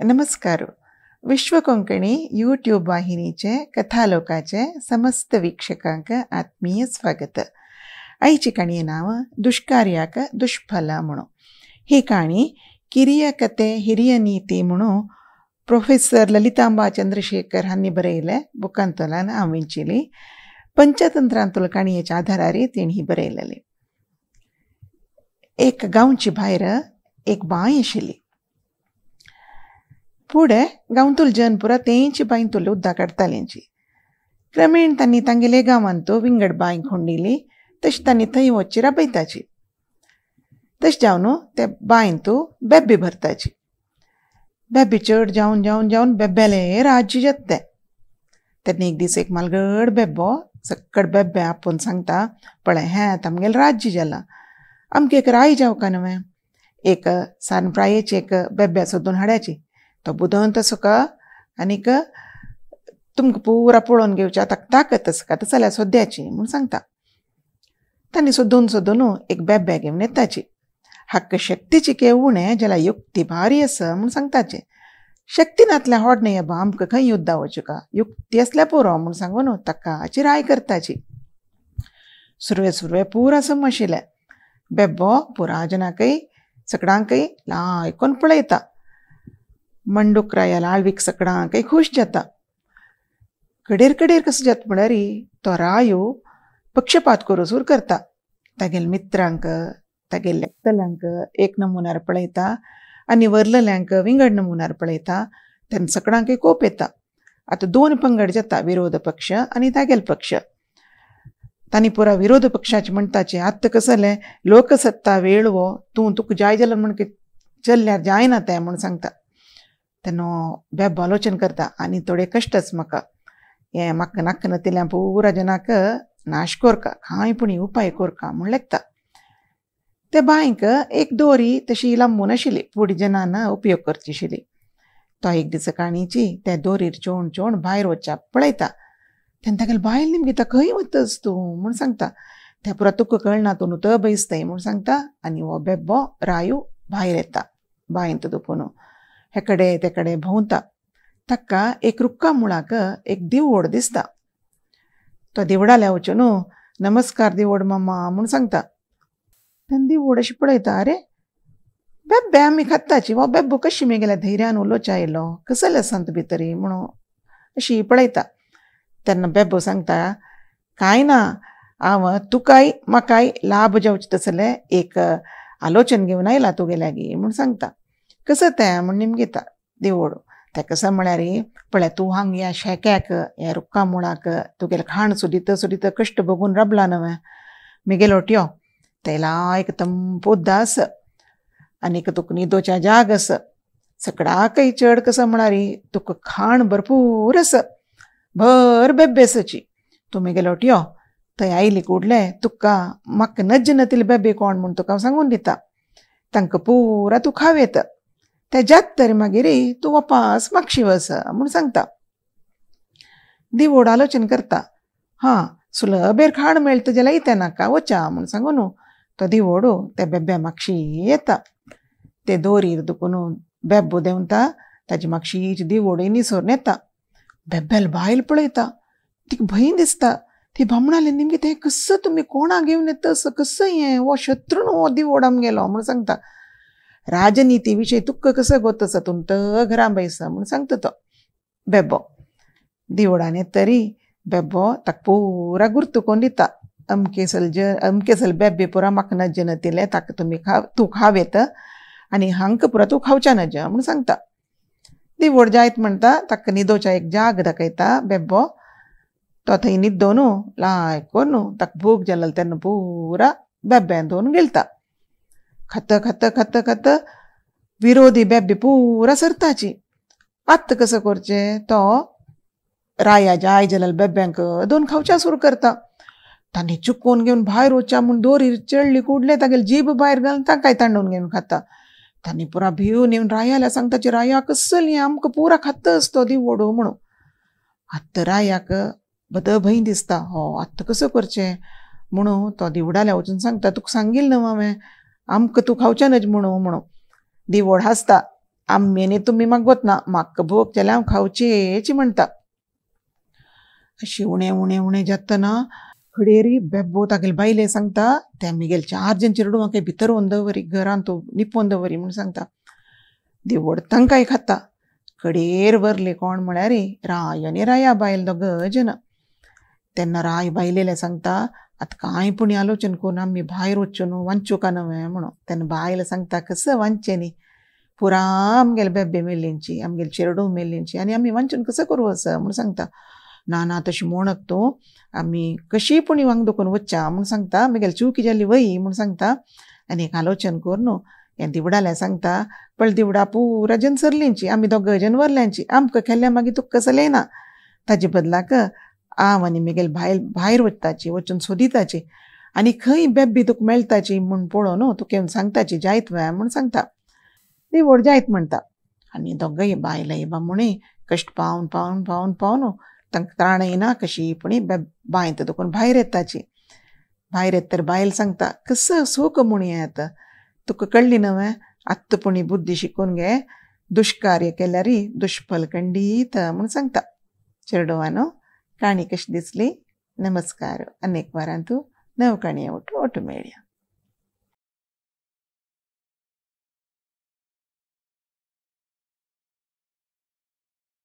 नमस्कार. विश्व कोंकणी यूट्यूब वाहिनीचे कथालोकाचे समस्त वीक्षकांक आत्मीय स्वागत. आयची काणये नांव दुष्कार्याक दुष्फल म्हणून. ही काणी किरिय कथे हिरिय नीती म्हणून प्रोफेसर ललितांबा चंद्रशेखर हांणी बरयले बुकांतल्यान हांव विंचिली. पंचतंत्रांतलो काणयेच्या आधारार तेणी ही बरयलेली. एक गांवची भायर एक बांय आशिल्ली. फुडें गांवतुल जन पुरा तेंची बांयतुले उदक काडटाल्यांची. क्रमेण तांणी तांगेले गांवांत विंगड बांय खोंडिली तशें तांणी थंय वचची राबयताची. तशें जावन ते बांयंत बेब्बे भरताची. बेब्बे चड जावन जावन जावन बेब्याले राज्य जाता तें. तेन्ना एक दीस एक मालगड बेब्बो सक्कड बेब्बे आपोवन सांगता, पळय हें आतां आमगेलें राज्य जालां, आमकां एक राय जावका न्हय, एक सान प्रायेची एक बेब्या सोदून हाड्याची, तो बुदवंत आसा आनीक तुमकां पुरा पळोवन घेवच्या ताका ताकत आसा तशें जाल्यार सोद्याची म्हूण सांगता. तांणी सोदून सोदून एक बेब्या घेवन येताची. हाका शक्तीची के उणें जाल्यार युक्ती भारी आसा म्हूण सांगताचे. शक्ती नातल्या होड न्हय बा आमकां खंय युद्धा वचूका, युक्ती आसल्यार पुरो म्हूण सांगून ताका राय करताची. सुरवे सुरवे पुरा सम आशिल्लें. बेब्बो पुरा जनाकय सगळ्यांकय लायकून पळयता. मंडूकराया लाळवीक सगळ्यांकय खूश जाता. कडेर कडेर कसो जाता म्हळ्यार तो रायो पक्षपात करूसूर करता. तागेल्या मित्रांक तागेल्या लेखतल्यांक एक नमुन्यार पळयता आनी वरलेल्यांक विंगड नमुन्यार पळयता. तेन्ना सगळ्यांकय कोप येता. आतां दोन पंगड जाता, विरोध पक्ष आनी तागेल पक्ष. तांणी पुरा विरोध पक्षाचे म्हणटाचे आतां कसलें जालें, लोकसत्ता वेळवो तूं तुका जाय जाल्यार म्हण चल्ल्यार जायना तें म्हूण सांगता. तेन्ना बेब्बो आलोचन करता आनी थोडे कश्टच म्हाका हें म्हाका नाका नातिल्ल्यान पुरा जनाक नाश कोरका, कांय पूण उपाय कोरका म्हूण लेखता. ते बांयक एक दोरी तशी लांबून आशिल्ली, फुडें जनान उपयोग करची आशिल्ली. तो एक दीस काणीची त्या दोरीर चोवन चोवन भायर वचच्या पळयता. तेन्ना तागेली बायल निमगिता, खंय वतस तूं म्हूण सांगता. त्या पुरा तुका कळना तूं न्हू बैसताय म्हूण सांगता. आनी हो बेब्बो रायू भायर येता बांयंत दुखून हेकडे तेकडे भोंवता. ताका एक रुक्का मुळाक एक दिवोड दिसता. तो दिवडाल्या वचून नमस्कार दिवोड मामा म्हूण सांगता. तेन्ना दिवोड अशी पळयता, अरे बेब्बे आमी खाताची, हो बेब्बो कशी मेगेल्या धैर्यान उलोवच्या आयलो, कसले आसा भितरी म्हणून अशी पळयता. तेन्ना बेब्बो सांगता, कांय ना, हांव तुकाय म्हाकाय लाभ जावचें तसलें एक आलोचन घेवन आयला तुगे लागीं म्हूण सांगता. कसं तें म्हूण निमगिता दिवोड. तें कसं म्हळ्यार पळय तूं हांग ह्या शेक्याक ह्या रुक्का मुळाक तुगेलें खाण सोदीत सोदीत कश्ट बघून राबला न्हय, मेगेलो यो ते लायक तंपोद्दा आसा आनीक तुका न्हिदोच्या जाग आसा, सगळ्याकय चड कसं म्हळ्यार तुका खाण भरपूर आसा, भर बेब्बे आसाची, तूं मेगेलो यो थंय आयली कुडले तुका म्हाका नज्ज नातिल्ले बेब्बे कोण म्हूण तुका हांव सांगून दिता, तांकां पुरा तूं खाव येता, ते जात तरी मागीर तूं वापास मागशी वच म्हूण सांगता. दिवोड आलोचन करता, हां सुलभेर खाण मेळटा जाल्यार येता नाका वचा म्हूण सांगून तो दिवोड ते बेब्या मागशी येता. ते दोरीर दुखून बेब्बो देंवता, ताजी मागशीची दिवोड निसरून येता. बेब्याल बायल पळयता, तिका भंय दिसता. ती बामणाले निमगे तें कसं तुमी कोणाक घेवन येता असं कसं हें, हो शत्रू न्हू हो दिवोड आमगेलो म्हूण सांगता. राजनिती विशय तुका कसं गोत आसा, तूं तर घरा बैसा म्हूण सांगता तो बेब्बो. दिवडान येत तरी बेब्बो ताका पुरा गुर्तू करून दिता, अमके सल अमके सल बेब्बे पुरा म्हाका नज्ज नातिल्लें ताका तुमी खाव तूं खाव येता आनी हांकां पुरा तूं खावच्या नज म्हूण सांगता. दिवोड जायत म्हणटा, ताका न्हिदोवच्या एक जाग दाखयता बेब्बो. तो थंय न्हिदो न्हू लायक करून ताका भूक जाल्ली तेन्ना पुरा बेब्यान धुवन गिळटा. खाता खाता खाता खाता विरोधी बेब्बे पुरा सरताची. आतां कसं करचें, तो राया जाय जाल्यार बेब्यांक दोन खावच्या सुरू करता. तांणी चुकोवन घेवन भायर वचच्या म्हूण दोरीर चडली कुडले तागेली जीब भायर घालून तांकांय तांडून घेवन खाता. तांणी पुरा भिवन येवन रायाल्या सांगताची, राया कसली आमकां पुरा खातच तो दिवोड म्हणून. आतां रायाक बद भंय दिसता, हो आतां कसं करचें म्हणून तो दिवडाल्या वचून सांगता, तुका सांगील न्हू हांवें आमकां तूं खावचें नज म्हणून. म्हणून दिवोड हांसता आम्मी आनी तुमी मागवत ना, म्हाका भोग जाल्यार हांव खावचेची म्हणटा. अशी उणें उणें उणें जातना खडेरी बेब्बो तागेले बायले सांगता ते मिगेल 4 जण चेडूं म्हाका भितर व्हरून दवरी, घरांत निपोवन दवरी म्हूण सांगता. दिवड तांकांय खाता. कडेर व्हरले कोण म्हळ्यार राय आनी राया बायल दोग जण. तेन्ना राय बायलेले सांगता आतां कांय पूण आलोचन करून आमी भायर वचून न्हू वांचूका न्हय म्हणून. तेन्ना बायल सांगता कसं वांचें न्ही, पुरा आमगेले बेब्बे मेल्लींची, आमगेले चेडूं मेल्लींची आनी आमी वांचून कसं करूं असं म्हूण सांगता. ना ना तशें म्हणत तूं, आमी कशी पूण वांग दुखून वच्चा म्हूण सांगता, आमगेले चुकी जाली वय म्हूण सांगता. आनी एक आलोचन करून हें दिवडालें सांगता, पण दिवडा पुरा जन सरलींची, आमी दोग जन व्हरल्यांची, आमकां केल्ल्या मागीर तुका कसलें ना. ताजे बदलाक हांव आनी म्हगेले बायल भायर वचताची, वचून सोदिताची आनी खंय बेब्बी तुका मेळटाची म्हूण पळोवन न्हू तुका येवन सांगताची जायत वय म्हूण सांगता. देवड जायत म्हणटा. आनी दोगय बायलां बामणूय कश्ट पावन पावन पावन पावन तांकां त्राण येना कशी पूण बांयत दुखून भायर येताची. भायर येत तर बायल सांगता कसो सूख म्हूण येता तुका कळ्ळी न्हय, आत्तां पूण बुद्धी शिकून घे, दुष्कार्य केल्यार दुष्फल खंडीत म्हूण सांगता. चेडवानो काणी कशी दिसली? नमस्कार. अनेक वारांतू नव काणये ओटू ओटू मेळया.